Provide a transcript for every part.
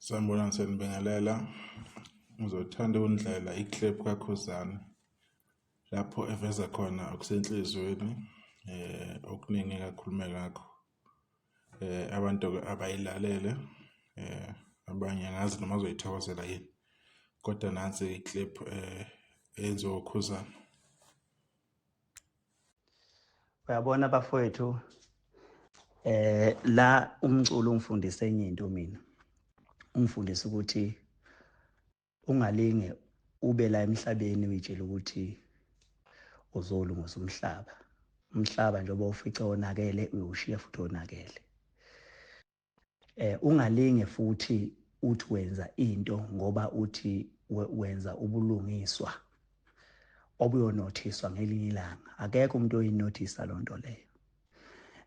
Sanibonani, siyanibingelela. Ngizothanda ukundlela i-clip kaKhuzani lapho eveza khona okusenhliziyweni okuningi akakhulume ngakho. Abantu-ke abayilalele abanye angazi noma bazoyithokozela yini, kodwa nansi i-clip eyenziwe uKhuzani. Uyabona bafowethu, la umculo ungifundise enye into mina. Ungifundise ukuthi ungalinge ube la emhlabeni uyitshela ukuthi uzolungisa umhlaba. Umhlaba njengoba ufice wonakele uyowushiya futhi wonakele. Ungalinge futhi uthi wenza into ngoba uthi wenza ubulungiswa obuyonothiswa ngelinye ilanga. Akekho umuntu oyinothisa lonto leyo.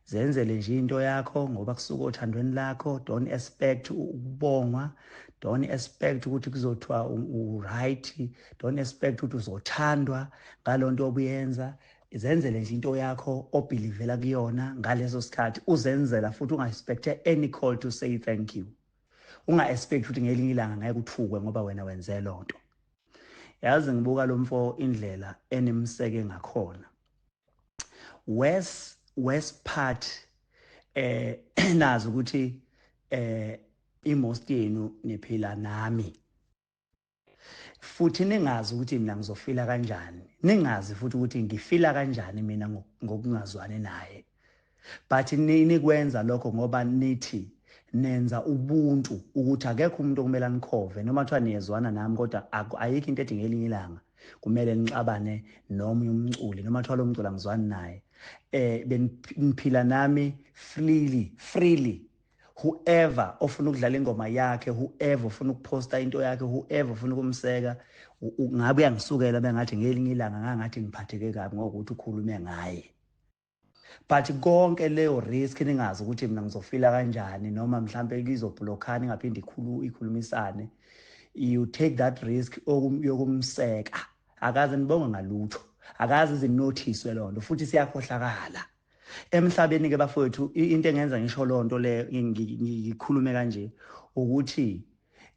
Zenzele nje into yakho ngoba kusuka othandweni lakho. Don't expect ukubongwa, don't expect ukuthi kuzothiwa u-right, don't expect ukuthi uzothandwa ngalonto obuyenza. Zenzele nje into yakho obhilivela kuyona ngaleso sikhathi uzenzela, futhi unga-expect any call to say thank you. Unga-expect ukuthi ngelinye ilanga ngeke uthukwe ngoba wena wenze lonto. Yazi ngibuka lo mfo indlela enimseke ngakhona. Worst part, nazi ukuthi i-most yenu niphila nami. Futhi ningazi ukuthi mina ngizofila kanjani, ningazi futhi ukuthi ngifila kanjani mina ngokungazwani naye. But nikwenza lokho ngoba nithi nenza ubuntu, ukuthi akekho umuntu okumele anikhove noma kuthiwa niyezwana nami, kodwa ayikho into ethi ngelinye ilanga kumele nixabane nomunye umculi noma kuthiwa lo mculi angizwani naye. Beniphila nami freely, freely. Whoever ofuna ukudlala ingoma yakhe, whoever ofuna ukuphosta into yakhe, whoever ofuna ukumseka, ngabe uyangisukela bengathi ngelinye ilanga ngangathi ngiphatheke kabi ngokuthi ukhulume ngaye. But konke leyo risk ningazi ukuthi mina ngizofila kanjani, noma mhlambe izoblockana ingaphinde ikhulumisane. You take that risk yokumseka, akaze nibonge ngalutho, akaze izinothiswe lonto, futhi siyakhohlakala emhlabeni ke bafowethu. Into engenza ngisho lonto le, ngikhulume kanje, ukuthi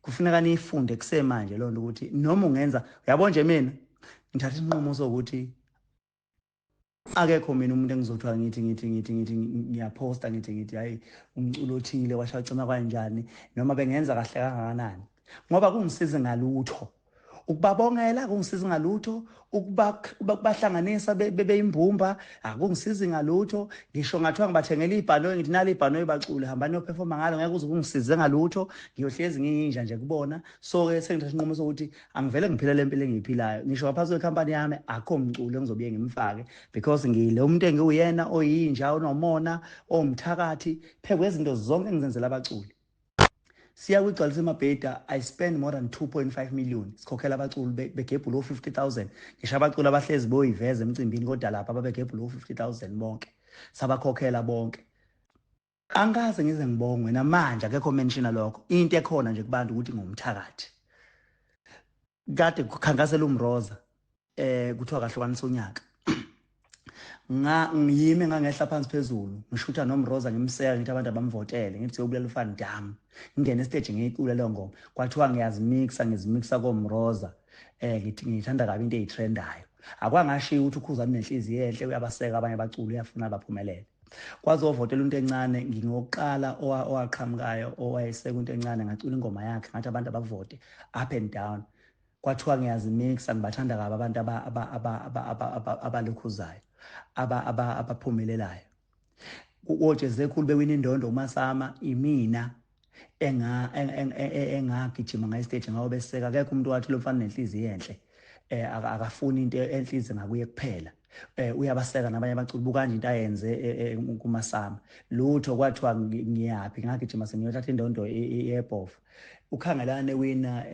kufuneka niyifunde kusemanje lonto, ukuthi noma ungenza, uyabo nje mina ngithatha isinqumo sokuthi akekho mina umuntu engizothiwa ngithi ngiyaphosta ngithi hayi umculo othile washacima kanjani, noma bengenza kahle kangakanani, ngoba kungisiza ngalutho ukubabongela, kungisiza ngalutho ukubahlanganisa beyimbumba, akungisizi ngalutho. Ngisho ngathiwa ngibathengela ibhanoyi, ngithi nali ibhanoyi bacule, hambani niyoperforma ngalo, ngeke kuze kungisize ngalutho, ngiyohlezi ngiyinja nje kubona. So-ke sengithatha isinqumo sokuthi angivele ngiphile le mpilo engiyiphilayo. Ngisho ngaphansi kwekhampani yami akho mculo engizobuye ngimfake, because ngile umuntu engiwuyena oyinja, onomona, owumthakathi phezu kwezinto zonke engizenzela abaculi. Siya kwigcwalisa emabheda, I spend more than 2.5 million sikhokhela abaculi begebhula o-50,000. Ngisho abaculi abahlezi boyiveza emcimbini, kodwa lapha babegebhula o-50,000 bonke, sabakhokhela bonke. Angikaze ngize ngibongwe namanje, akekho mentiona lokho. Into ekhona nje kubantu ukuthi ngumthakathi. Kade kukhankasela uMroza, kuthiwa kahlukanisa unyaka, nga ngiyime ngangehla phansi phezulu ngishutha noMroza, ngimseka, ngithi abantu abamvotele, ngithi siyobulela uFan Dam, ngingene stage ngiyicula leyo ngoma. Kwathiwa ngiyazimixa, ngizimixa koMroza, ngithi ngithanda kabi into eyitrendayo. Akwangashiya ukuthi uKhuzani nenhliziyo enhle, uyabaseka abanye abaculi, uyafuna baphumelele. Kwazovotela into encane, ngingokuqala owaqhamukayo owayeseka into encane, ngacula ingoma yakhe, ngathi abantu abavote up and down. Kwathiwa ngiyazimixa, ngibathanda kabi abantu abalokhuzayo, abaphumelelayo. Ojezekhulu bewina indondo uMasama, imina engagijima ngayi stage ngawo beseka. Akekho umuntu wathi lo mfana nenhliziyo enhle, akafuni into enhliziyo ngakuye kuphela, uyabaseka nabanye abaculi. Buka nje into ayenze kuMasama, lutho. Kwathiwa ngiyaphi, ngagijima sengiyothatha indondo yebhofa. Ukhangelane wina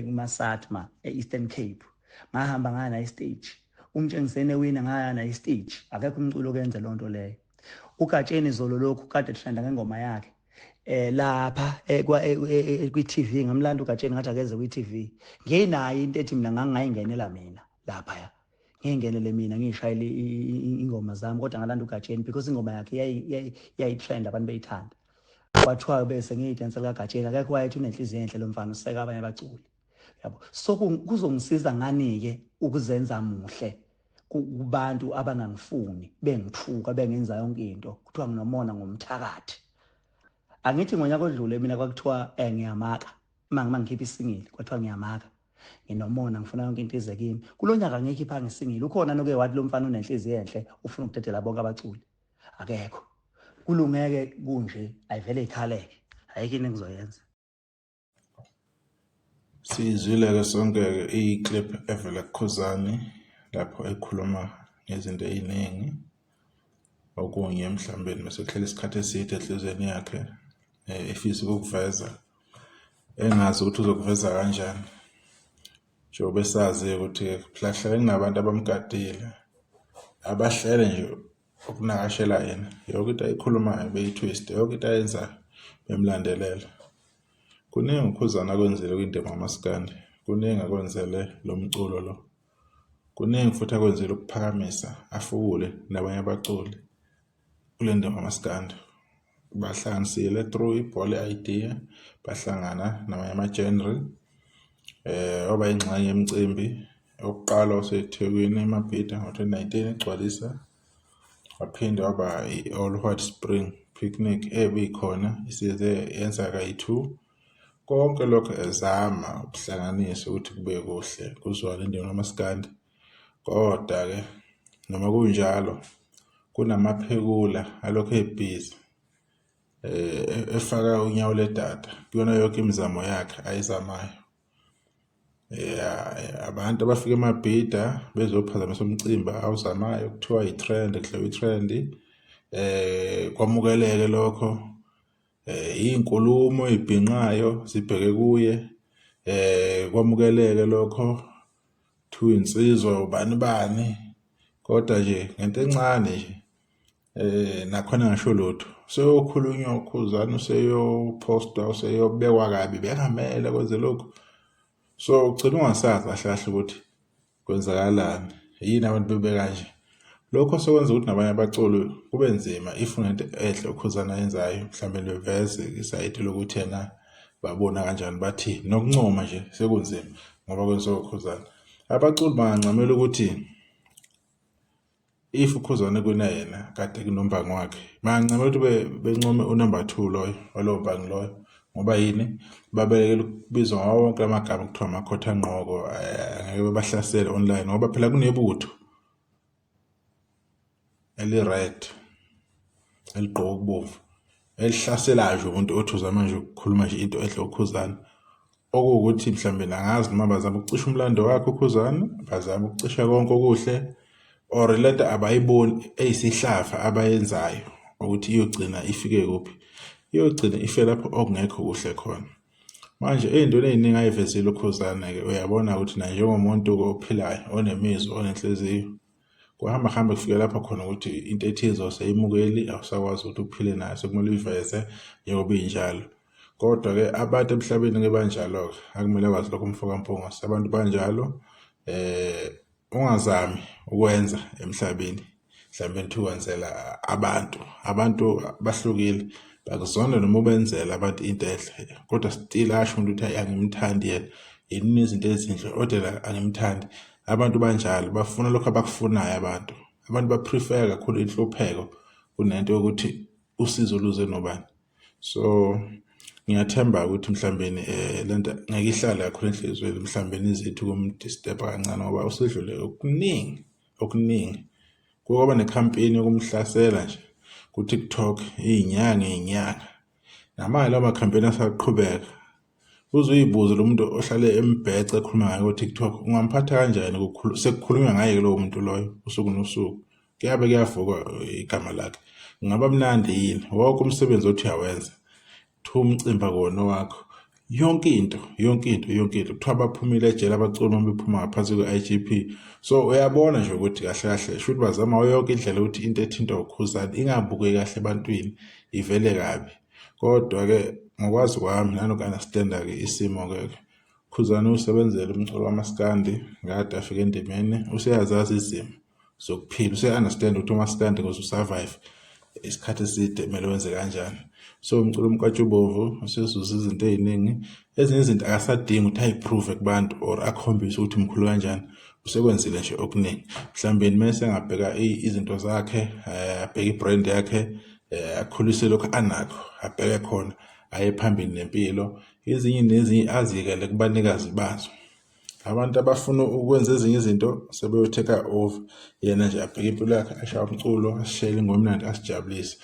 kumaSatma e-Eastern Cape, ngahamba ngaya naye stage. Umtshengisene wina, ngaya naye stage. Akekho umculo okenze lonto leyo. Ugatsheni zolo lokhu kade trenda ngengoma yakhe lapha kwi-TV, ngamlanda ugatsheni, ngathi akeze kwi-TV. Nginayo into ethi mina ngangayingenela mina lapha, ngingenele mina ngishayele ingoma zami, kodwa ngalanda ugatsheni because ingoma yakhe yayitrend, abantu beyithanda. Kwathiwa bese ngiyidansa likaGatsheni, akekho wayethi unenhliziyo enhle lo mfana, useka abanye abaculi, yabo. So kuzongisiza ngani-ke ukuzenza muhle kubantu abangangifuni, bengithuka, bengenza yonke into, kuthiwa nginomona ngomthakathi? Angithi ngonyaka odlule mina kwakuthiwa ngiyamaka uma ngikhipha isingili, kwathiwa ngiyamaka, nginomona, ngifuna yonke into ize kimi. Kulo nyaka ngikhiphanga isingili, ukhona noke wathi lo mfana unenhliziyo enhle, ufuna ukudedela bonke abaculi? Akekho. Kulungeke kunje, ayivele ikhaleke, ayikho into engizoyenza. Siyizwile-ke sonke-ke i-clip evela kuKhuzani lapho ekhuluma ngezinto ey'ningi, okunye mhlawumbe mase kuhleli isikhathi eside enhliziyweni yakhe efisa ukukuveza, engazi ukuthi uzokuveza kanjani. Njengoba esazi-ke ukuthi-ke kuhlale kuhlale kunabantu abamgadile, abahlele nje ukunakashela yena. Yonke into ayikhulumayo beyi-twist-e, yonke into ayenzayo bemlandelela. Kuningi uKhuzani akwenzile kwindima kamaskandi, kuningi akwenzele lo mculo lo, kuningi futhi akwenzile ukuphakamisa afukule nabanye abaculi kule ndima kamaskandi. Bahlanganisile through ibhola i-idea, bahlangana namanye ama-genre, waba yingxenye yemicimbi yokuqala waseThekwini eMabhida ngo-2019 egcwalisa, waphinde waba i-All White Spring Picnic ebikhona isize yenza kayi-two. Konke lokho ezama ukuhlanganisa ukuthi kube kuhle kuzwane endaweni kamaskandi. Kodwa-ke noma kunjalo kunamaphekula alokhu ebhizi efaka unyawo ledada kuyona yonke imizamo yakhe ayizamayo. Ya, abantu abafika eMabhida bezophazamisa umcimbi awuzamayo kuthiwa i-trend, kudliwa i-trend, kwamukeleke lokho. Iy'nkulumo ey'bhinqayo zibheke kuye, kwamukeleke lokho, kuthiwa insizwa ubani bani, kodwa nje ngento encane nje nakhona engasho lutho seyokhulunywa uKhuzani, useyophostwa, useyobekwa kabi, bekungamele kwenze lokhu. So ugcina ungasazi kahle kahle ukuthi kwenzakalani, yini abantu bebe kanje. Lokho sekwenza ukuthi nabanye abaculi kube nzima if unento enhle uKhuzani ayenzayo mhlawumbe beveze isayidi lokuthi yena babona kanjani, bathi nokuncoma nje sekunzima ngoba kwenziwa uKhuzani. Abaculi bangancamela ukuthi if uKhuzani kwina yena kade kunombangi wakhe, bangancamela ukuthi bencome unumber 2 loyo walowo mbangi loyo, ngoba yini, babalekela ukubizwa ngawo wonke amagama kuthiwa amakhotha ngqoko, angeke babahlasele online ngoba phela kunebutho eli-red eligqoke okubomvu elihlaselayo nje umuntu othi uzama nje ukukhuluma nje into enhle uKhuzani. Okuwukuthi mhlawumbe angazi noma bazama ukucisha umlando wakhe uKhuzani, bazama ukucisha konke okuhle or lento abayiboni eyisihlava abayenzayo ukuthi iyogcina ifike kuphi. Iyogcina ife lapho okungekho kuhle khona. Manje ey'ntweni ey'ningi ay'vezile uKhuzani-ke uyabona ukuthi naye njengomuntu-ke ophilayo onemizwa onenhliziyo, kuhamba kuhambe kufike lapho khona ukuthi into ethize awusayimukeli, awusakwazi ukuthi uphile nayo sekumele uyiveze njengoba injalo. Kodwa-ke abantu emhlabeni-ke banjalo-ke, akumele akwazi lokho umfo kaMpungose, abantu banjalo. Ungazami ukwenza emhlabeni mhlawumbe nithi wenzela abantu, abantu bahlukile bakuzonda noma ubenzela abantu into enhle kodwa still asho umuntu ukuthi hhayi angimthandi yena, yena unezinto ezinhle kodwa yena angimthandi. Abantu banjalo bafuna lokhu abakufunayo abantu, abantu ba-prefer kakhulu inhlupheko kunento yokuthi usizo luze nobani. So ngiyathemba ukuthi mhlawumbeni lento ngeke ihlale kakhulu enhliziyweni, mhlawumbeni izethu ukumdisturb-a kancane ngoba usedlule okuningi okuningi. Kuke kwaba nekhampeyini yokumhlasela nje ku-TikTok iy'nyanga iy'nyanga, namanje lawo makhampeyini asaqhubeka. Uze uy'buze lo muntu ohlale embhece ekhuluma ngaye ku-TikTok, ungamphatha kanjani sekukhulunywa ngaye-ke lowo muntu loyo usuku nosuku. Kuyabe kuyavukwa igama lakhe. Kungaba mnandi yini? Wonke umsebenzi othi uyawenza, kuthiwa umcimbi akuwona owakho. Yonke into, yonke into, yonke into. Kuthiwa baphumile ejele abaculi uma bephuma ngaphansi kwe-I_G_P. So uyabona nje ukuthi kahle kahle shuthi bazama yonke indlela yokuthi into ethinta uKhuzani ingabukeki kahle ebantwini, ivele kabi. Kodwa-ke ngokwazi kwami nanoku-understand-a-ke isimo-ke, Khuzani usebenzele umculo kamaskandi kade afika endimeni, useyazazi izimo zokuphila, use-understand ukuthi umaskandi ukuze u-survive isikhathi eside kumele wenze kanjani. So umculo umkatshubomvu usezuza izinto ey'ningi. Ezinye izinto akasadingi ukuthi ayiphruve kubantu or akhombise ukuthi mkhulu kanjani. Usekwenzile nje okuningi. Mhlawumbe mese engabheka izinto zakhe, abheke i-brand yakhe, akhulise lokhu anakho, abheke khona aye phambili nempilo. Ezinye nezinye aziyekele kubanikazi bazo. Abantu abafuna ukwenza ezinye izinto sebeyo-take over. Yena nje abheke impilo yakhe ashaye umculo, asishayele ingoma emnandi asijabulise.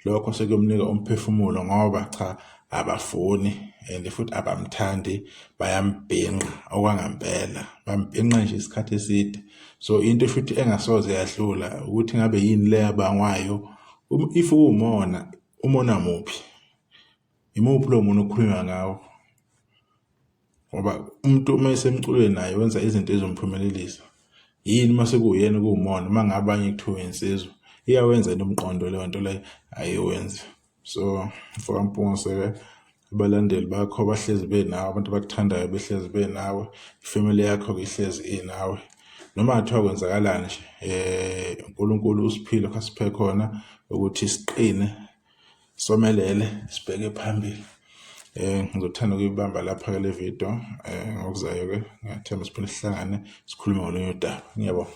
Lokho sekuyomnika umphefumulo ngoba cha abafuni and futhi abamthandi bayambhinqa okwangampela. Bambhinqa nje isikhathi eside. So into futhi engasoze yadlula ukuthi ngabe yini le abangwayo if uwumona, umona muphi? Imuphi lowo mona okukhulunywa ngawo? Ngoba umuntu uma esemculweni naye wenza izinto ezizomphumelelisa. Yini uma sekuwuyena kuwumona uma ngabe abanye kuthiwa insizwa iyawenza yini umqondo leyo nto leyo? Ayiwenzi. So mfoka Mpungose-ke abalandeli bakho bahlezi benawe, abantu abakuthandayo behlezi benawe, ifamily yakho-ke ihlezi inawe. Noma ngathiwa kwenzakalani nje uNkulunkulu usiphile asiphe khona ukuthi siqine somelele sibheke phambili. Ngizothanda ukuyibamba lapha-ke le video ngokuzayo-ke ngiyathemba siphinde sihlangane sikhulume ngolunye udaba. Ngiyabonga.